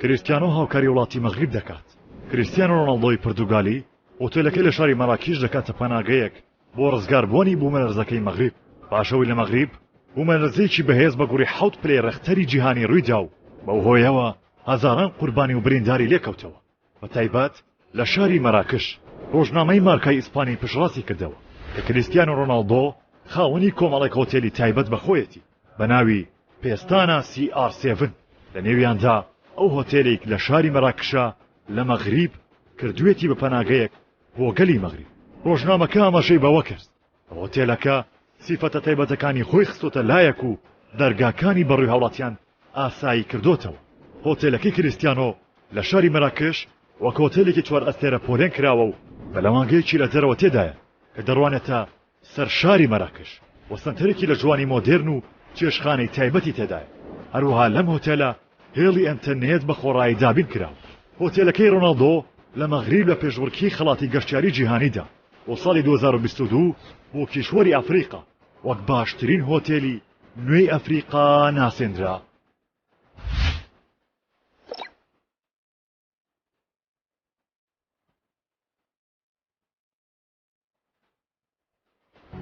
کریستیانۆ هاوکاری وڵاتی مەغریب دەکات. کریستیانۆ رۆناڵدۆی پرتوگالی هۆتێلەکەی لە شاری مەراکیش دەکاتە پەناگەیەک بۆ ڕزگاربووانی بوومەلەرزەکەی مەغریب، پاش ئەوەی لە مەغریب بوومەلەرزەیەکی بەهێز بە گوڕی حەوت پلەی ڕێختەری جیهانی ڕوویدا و بەو هۆیەوە هەزاران قوربانی و برینداری لێکەوتەوە، بەتایبەت لە شاری مەراکش. ڕۆژنامەی مارکای ئیسپانی پشتڕاستی کردەوە کە کریستیانۆ ڕۆناڵدۆ خاوەنی کۆمەڵێک هۆتێلی تایبەت بە خۆیەتی بە ناوی پێستانا سی ئاڕ سێڤن، لەنێویاندا ئەو هۆتێلەی لە شاری مەراکشە لە مەغریب کردوویەتی بە پەناگەیەک بۆ گەلی مەغریب. ڕۆژنامەکە ئاماژەی بەوە کرد، هۆتێلەکە سیفەتە تایبەتەکانی خۆی خستۆتە لایەک و دەرگاکانی بەڕووی هاوڵاتیان ئاسایی کردۆتەوە. هۆتێلەکەی کریستیانۆ لە شاری مەراکش وەک هۆتێلێکی چوار ئەستێرە پۆلێن کراوە و پەلەوانگەیەکی لە دەرەوە تێدایە کە دەڕوانێتە سەر شاری مەراکش و سەنتەرێکی لە جوانی مۆدێرن و چێشتخانەی تایبەتی تێدایە. هەروەها لەم هۆتێلە هێڵی ئەنتەرنێت بە خۆڕایی دابین کراوە. هۆتێلەکەی ڕۆناڵدۆ لە مەغریب لە پێشبڕکێی خەڵاتی گەشتیاری جیهانیدا بۆ ساڵی 2022 بۆ کیشوەری ئەفریقا وەک باشترین هۆتێلی نوێی ئەفریقا ناسێندرا.